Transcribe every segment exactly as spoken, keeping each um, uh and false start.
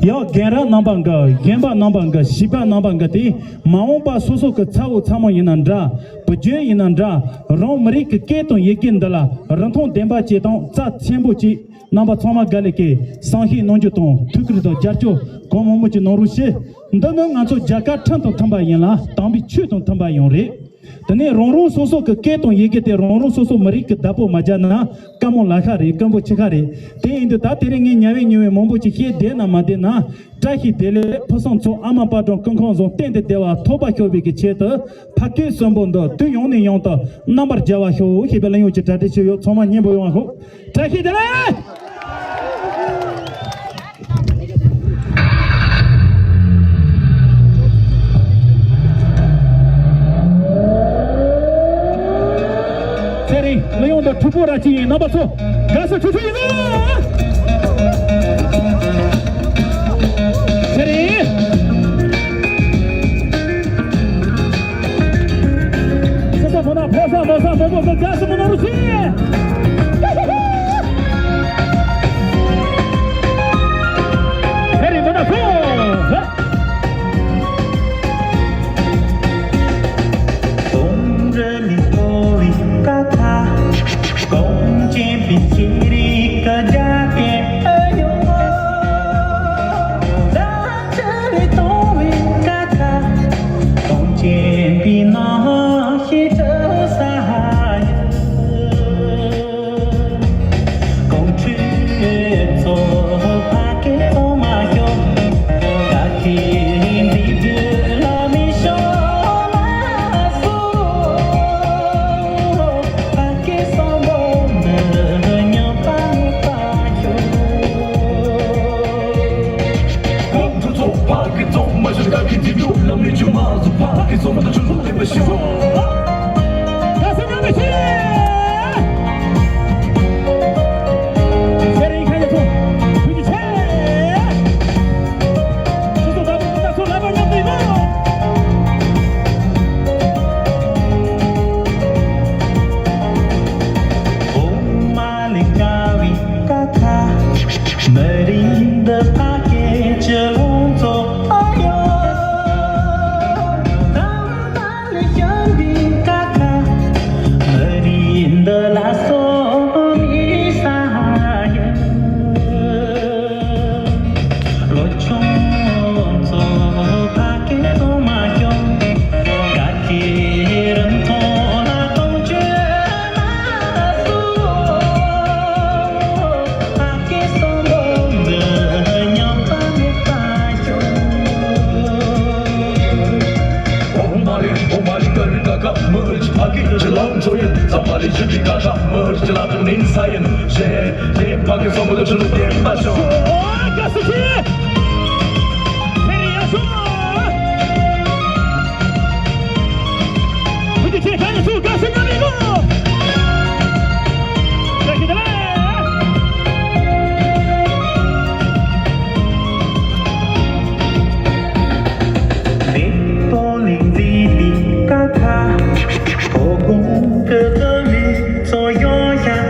ཡང་རྒན་རབས་རྣམ་པ་འགའ། རྒན་པ་རྣམ་པ་འགའ། བྱིས་པ་རྣམ་པ་འགའ་དེ། མ་འོངས་པ་སོ་སོ་གི་ཚ་བོ་ཚ་མོ་ཡིན་ན་འདྲ། བུ་རྒྱུད་ཡིན་ན་འདྲ། རང་མི་རིགས་ཀྱི་སྐད་དང་ཡི་གེ་འདི་ལ་རིན་ཐང་ལྡན་པ་ཅིག་དང་རྩ་ཆེན་པོ་ཅིག་རྣམ་པ་ཚང་མ་དགའ་ལས་ཀྱི་བསམ་ཤེས་གནང་རྒྱུ་དང་ཐུགས་ཁུར་དང་རྒྱབ་སྐྱོར་གང་མང་མང་ཅིག་གནང་རོགས་ཞུ། འདི་ནི་ང་ཚོ་རྒྱལ་ཁབ་ཁྲིམས་དང་མཐུན་པ་ཡིན་ལ། དམ་པའི་ཆོས་དང་མཐུན་པ་ཡང་རེད། དེ་ནས་རང་རང་སོ་སོ་གི་སྐད་དང་ཡི་གེ་དེ་རང་རང་སོ་སོ་མི་རིགས་ཀྱི་བདག་པོ་མ་བརྒྱབ་ན་དཀའ་མོ་ལ་ཤ་རེད། དཀོན་པོ་ཆེ་ཤ་རེད། དེ་ཡིན་དུས་ད་དེ་རིང་ངས་ཉ་བའི་ཉུ་བའི་མང་པོ་ཅིག་བཤད་བསྡད་ན་མ་བསྡད་ན། བཀྲ་ཤིས་བདེ་ལེགས། ཕུན་སུམ་ཚོགས། ཨ་མ་དཔལ་སྒྲོན་སྐུ་ཁམས་བཟང་། གཏན་དུ་བདེ་བ་ཐོབ་པ་ཤོག་པའི་གི་ཆེད་དུ་ཕ་སྐད་གསོན་པོ་འདི་དུས་ཡང་ནས་ཡང་དུ་རྣམ་པར་རྒྱལ་བར་ཤོག་ཞེས་པའི་གླུ་དབྱངས་ཀྱི་གྲ་སྒྲིག་བྱས་ཡོད། ཚང་མ་སྙན་པོ་ཡོང་བ་ཤོག་བཀྲ་ཤིས་བདེ་ལེགས། ཚེ་རིང་། གླུ་དབྱངས་དང་གྲོགས་པོ་ར་ཅི་ཡིན། རྣམ་པ་ཚོ་དགའ་བསུ་ཁྲུ་ཁྲུ་ཡིན་ལ། ཚེ་རིང་། ས་ས་ཕོ་ན་ཕོ་ས་མོ་ས་མོ་མོ་གི་དགའ་བསུ་མོ་ནོར་རུ་ཆེ། ཚེ་རིང་མོ་ན་ཕོ། གོང་རིམ་མཐོ་བའི་ཀ་ཁ། གོང་ཆེན་པའི་ཤེས་རིག་གི་རྒྱ་སྐད་ཨ་ཡོ། ར་ཅ་རི་མཐོ་བའི་ཀ་ཁ། གོང་ཆེན་པའི་ནང་ཤེས་བྱ་ས་ཡོ། གོང་ཁྲོས་ཚོ་ཕ་སྐད་གཏོང་མ་ཤོག་ད་ཁྱེད་འདི་དུས་ལ་མི་ཤོག་ལ་སོ། ཕ་སྐད་བཟང་པོ་འདི་ཉམས་པ་མེད་པ་ཤོག་གོང་ཁྲོས་ཚོ་ཕ་སྐད་གཏོང་མ་ཤོག་ད་ཁྱེད་འདི་དུས་ལ་མི་ཆུང་མ་བཟོ། ཕ་སྐད་གཏོང་མ་ད་ཆུ་ལུག་ལེན་པ་ཤོག་མི་རིགས་འདི་ཕ་སྐད་ཀྱི་ལུང་ཚོ་ཨ་ཡོ། ད་ལྟ་ལས་གཞན་པའི་ཀ་ཁ། མི་རིགས་འདི་ལ་སོ་མི་ས་ཡིན། ལོ་ཆུང་ཚོ་ཕ་སྐད་གཏོང་མ་ཤོག་ག་ཁྱེད་རིན་ཐང་ལ་གཏོང་བཅོས་མ་སོ། ཕ་སྐད་བཟང་པོ་འདི་ཉམས་པ་མེད་པ་ཤོག་འོ་མ་རེད། འོ་མ་རེད། ཀ་རི་ཀ་ཁ་མི་རིགས་ཕ་སྐད་ཀྱི་ལམ་བཟོ་ཡིན། ཙམ་མ་རེད། ཞི་བའི་ཀ་ཁ་མི་རིགས་ལ་དོ་ནི་ས་ཡིན། ཞེས་ཞེས་ཕ་སྐད་བཟང་པོ་ལ་ཆུ་ལུག་ལྡན་པ་ཤོག་འོ་དགའ་བསུ་ཆེ། ཕེ་རི་ཡ་ཤོག་བུ་ཆེ་ག་ནས་ཚུར་དགའ་བསུ་མཉམ་མེད་གོ། བཀྲ་ཤིས་བདེ་ལེགས། མེ་ཏོག་གླིང་མཛེས་པའི་ཀ་ཁ། ཕོ་གོང་གི་རྡུལ་ལས་ཚོ་ཡོང་ཤ་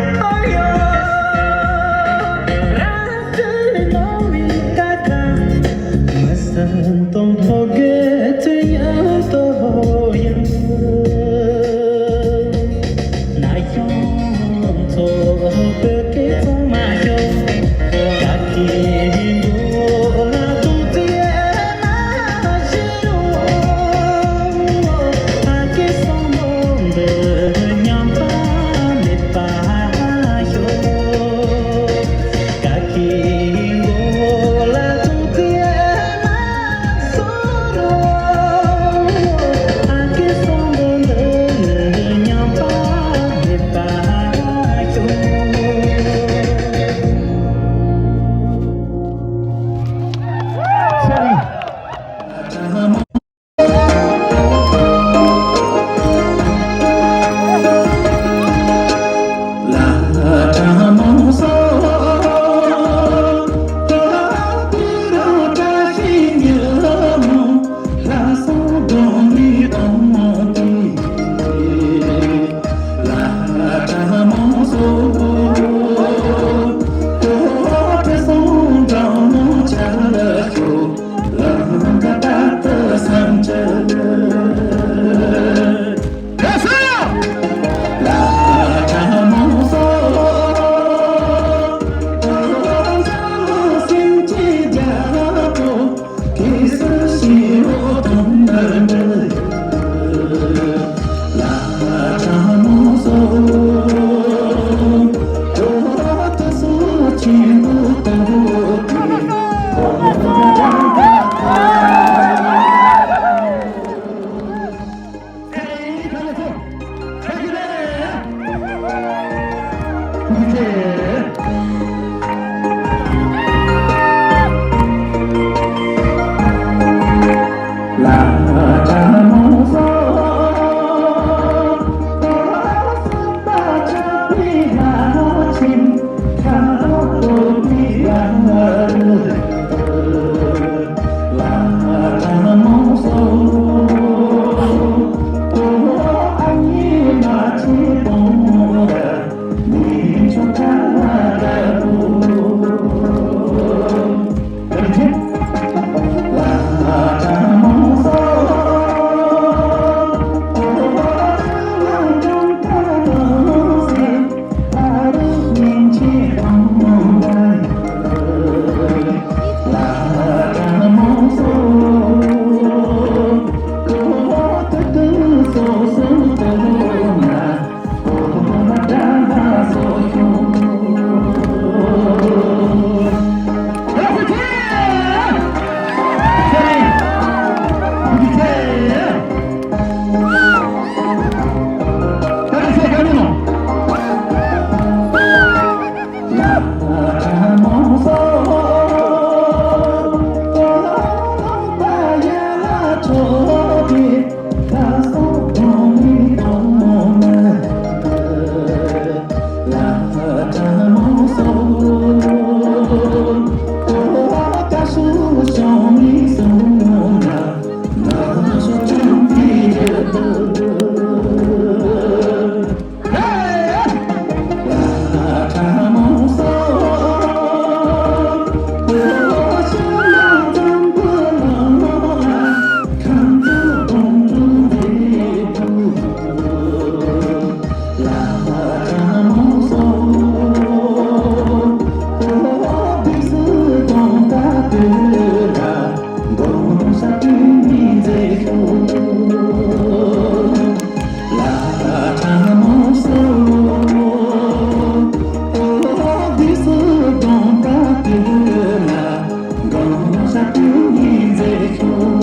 ཐུགས་རྗེ་ཆེ། ཁོང་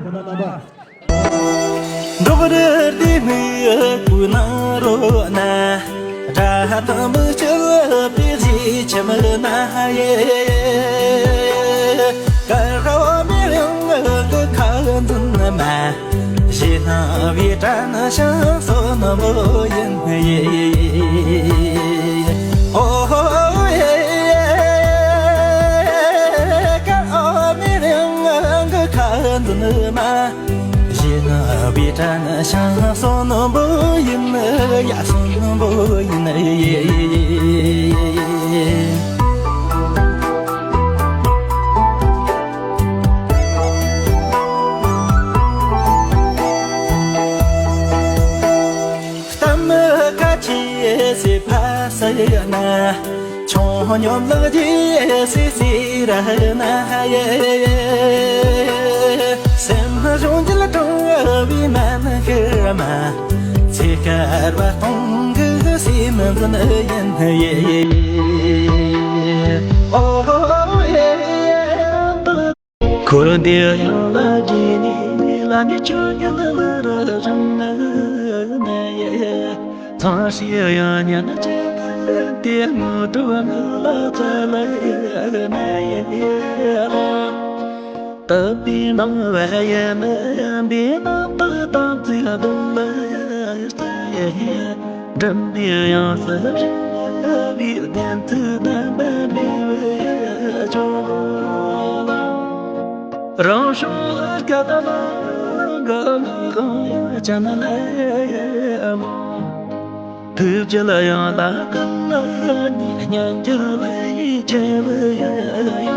རྣམ་པ། འབྲོག་རི་ལྡེ་མིག་ཀུན་ན་རོ་ན། དགྲ་དང་མི་སྐྱིད་པའི་གཞིས་ཁྱིམ་ན་ཡེ། ཀ་ར་བ་མི་རིང་གི་ཁ་འཛིན་མ། ཞེ་སྣང་བའི་དྲན་ཤིང་གསོན་པོ་ཡིན་ཡེ། ཨོ་ཧོ་ཡེ། ཀ་ཨོ་མི་རིང་གི་ཁ་འཛིན་མ། ཞེ་སྣང་བའི་དྲན་ཤིང་གསོན་པོ་ཡིན་ཡ། གསོན་པོ་ཡིན་ཡེ། གཏམ་ཁ་ཆེ་སེ་ཕ་སེ་ན། ཆུང་སྙོམས་ལག་རྗེས་སེ་སེ་ར་ན་ཡེ། སེམས་གཞུང་འགྱུར་གྲང་བའི་མན་ཤེས་མ། ཚེ་དཀར་བ་སྟོང་གི་སེམས་འཛིན་ཡིན་ཡེ། ཨོ་ཧོ་ཡེ། འཁོར་འདས་ཡང་ལ་རྗེས་ནས་ལ་ནི་ཆོས་ཉིད་ལ་རང་ན་ཡེ། ཚངས་ཤིག་ཡང་ཉན་ཅེས་དེ་ངོ་སྤྲོ་བ་ལ་ཚ་ལ་ན་ཡེ། དག་པའི་སྣང་བ་ཡིན་པའི་རྣམ་དག་དམ་ཚིག་ལྡན་ལ་ཡེ། འགྲིམ་པའི་ཡང་སྲིད་རིག་པའི་བདེན་ཚིག་ལྡན་པ་འདྲེན་པའི་ཆོས། རང་བྱུང་སྐད་དང་གང་ཡང་ཅན་ལ་ཡང་། ཐུགས་རྒྱུད་ཡང་ལ་ཀུན་ལ་ཉན་རྒྱུ་ལ་ཡིད་ཆེས་པ་ཡང་།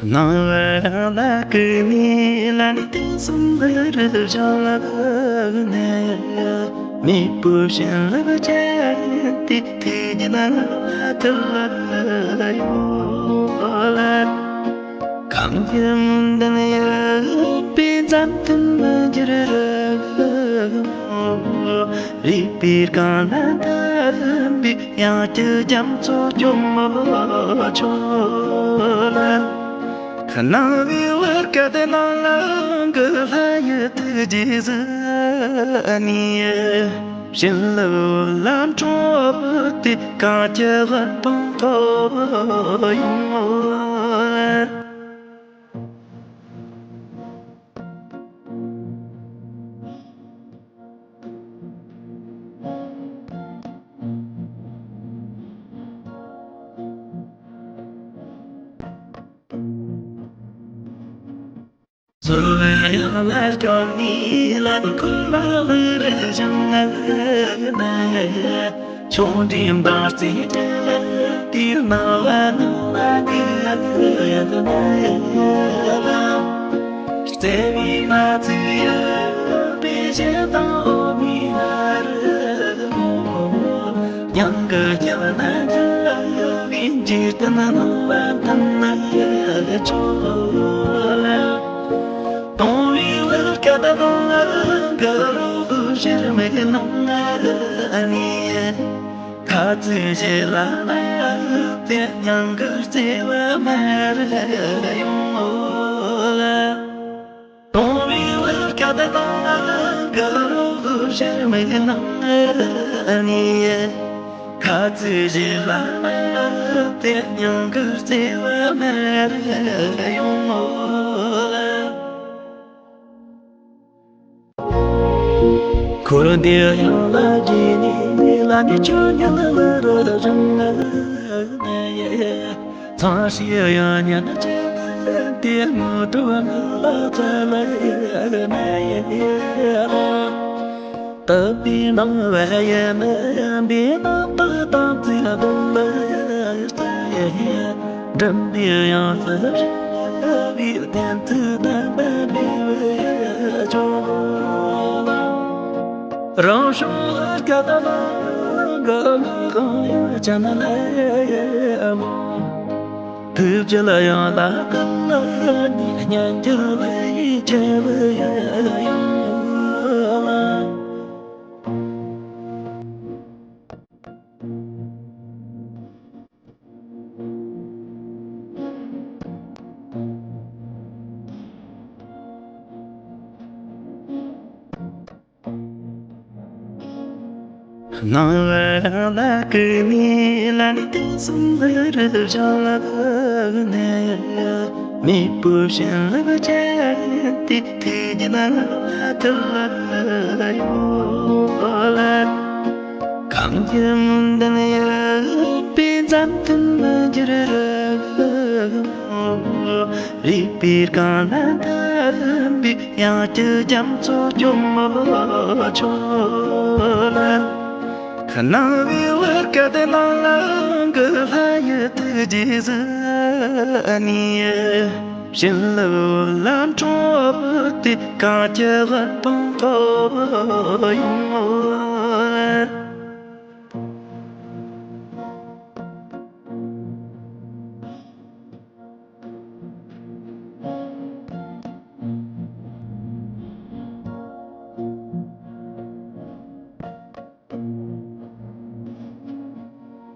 སྣང་བ་རང་ལ་བསྐུལ་ནས་ལན་དུ་གསུམ་ལ་རུ་བཞག་ནས། མེས་པོ་བྱིན་རླབས་ཅན་དེ་དུས་ཉིད་ལ་ཐུབ་པར་ཡོད་ལ། གང་གི་མུན་ལྡན་ཡོད་པའི་འཛམ་བུ་མི་འགྱུར་རོ། རིག་པའི་སྒང་ལ་འདུས་པའི་ཡང་བསྐྱར་རྒྱ་མཚོ་སྐྱོ་མོ་ཆོ་ལ། སྣང་བའི་བར་སྐད་དེ་སྣང་ལ་གི་ལྷ་ཡི་ཐུགས་རྗེས་གཟིགས་ནས། བྱིན་རླབས་འོད་ལ་འཁྲུངས་ཏེ་གང་སྐྱེ་བར་སྟོང་ཐོབ་ཡོང་ངོ་། ཚོར་བ་ཡང་ལ་སྐྱོ་ནི་ལ་ནི་ཁུལ་མ་ལུ་རེ་ཞང་ང་ན། ཆུང་འདྲིས་འབར་རྩེ་དྲན་ལ་དེ་སྣང་བ་ནང་ལ་གི་ཡ་ན་ཡ་ན། བརྩེ་བའི་མ་ཚིག་ཡོད་པའི་ཞེ་སྡང་འོ་མའི་ང་རུ་མོ། མྱང་གི་རྒྱབ་ན་འཇའ་བའི་འཇིག་རྟེན་སྣང་བ་ལྡན་ན་ཡ་ཆོག་ལ། སྟོང་བའི་བུ་སྐད་དང་གི་རོ་ཞེར་མིག་ནང་ནས། ཁ་ཚིག་བཞི་ལ་ན་དེ་མྱང་གི་བརྩེ་བ་མར་ཡོང་ལ། སྟོང་བའི་བུ་སྐད་དང་གི་རོ་ཞེར་མིག་ནང་ནས། ཁ་ཚིག་བཞི་ལ་ན་དེ་མྱང་གི་བརྩེ་བ་མར་ཡོང་ལ། འཁོར་འདས་ཡང་ལ་རྗེས་ནས་ལ་ནི་ཆོས་ཉིད་ལ་རང་ན་ཡེ། ཚངས་ཤིག་ཡང་ཉན་ཅེས་དེ་ངོ་སྤྲོ་བ་ལ་ཚ་ལ་ན་ཡེ། དག་པའི་སྣང་བ་ཡིན་པའི་རྣམ་དག་དམ་ཚིག་ལྡན་ལ་ཡེ། འགྲིམ་པའི་ཡང་སྲིད་རིག་པའི་བདེན་ཚིག་ལྡན་པ་འདྲེན་པའི་ རང་བྱུང་སྐད་དང་ནང་གི་ལུས་གང་ཡང་ཅན་ལས་མོ། ཐུགས་རྒྱུད་ཡང་ལ་ཀུན་ལ་ནི་སྙན་གྱི་ལུས་ཡིད་ཆེས་ཡོད། སྣང་བ་རང་ལ་ཀུན་ནས་ལན་དུ་གསུམ་ལ་རུ་བཞག་ནས། མེས་པོའི་བྱིན་རླབས་ཅན་དེ་དུས་རྒྱུན་ལ་ཐུབ་ལ་ཡོད། གང་གི་མུན་ལྡན་ཡོད་པའི་འཛམ་བུ་མི་འགྱུར་རོ། རིག་པའི་སྒང་ལ་འདུས་པའི་དབྱངས་ཀྱི་རྒྱ་མཚོ་སྐྱོ་མོ་ཆོ་ལ། སྣང་བའི་བུ་ག་དེ་ནང་ལ་གི་ལྷ་ཡི་ཐུགས་རྗེས་གཟིགས་ནས། བྱིན་རླབས་འོད་ལ་འཕྲོ་དེ་གངས་ཀྱི་བུ་སྟོང་ཐོབ་ཡོང་ངོ་།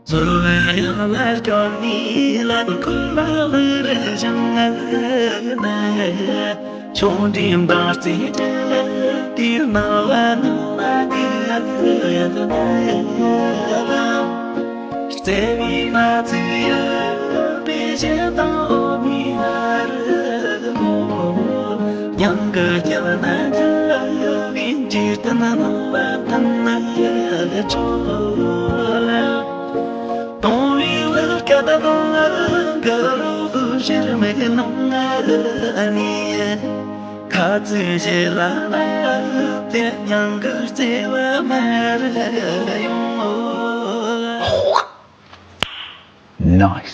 ཟོར་བ་ཡང་ལ་སྐྱོར་ནས་ལན་ཁུལ་མ་ལུ་རེ་བཞེངས་ན། ཆུང་འདྲིས་འབར་རྩེ་དེའི་ནང་ལ་ནང་ལ་གི་ཡ་གི་ཡ་གི་ཡ་གི། བརྩེ་བའི་མ་ཚིག་ཡོད་པའི་ཞེ་སྡང་འོ་མའི་བར་མོ། མྱང་གི་རྒྱབ་ན་རྒྱབ་པའི་འཇིག་རྟེན་སྣང་བ་ལྟར་ན་ཡོད་ཆོག་ལ། སྟོང་བའི་བུ་ག་དེ་ནང་གི་རོ་ཤེར་མའི་ནང་ནས། ཁ་ཚིག་ཞེ་ལ་ལ་དེ་མྱང་གི་བརྩེ་བ་མར་ཡོང་ངོ་། Nice.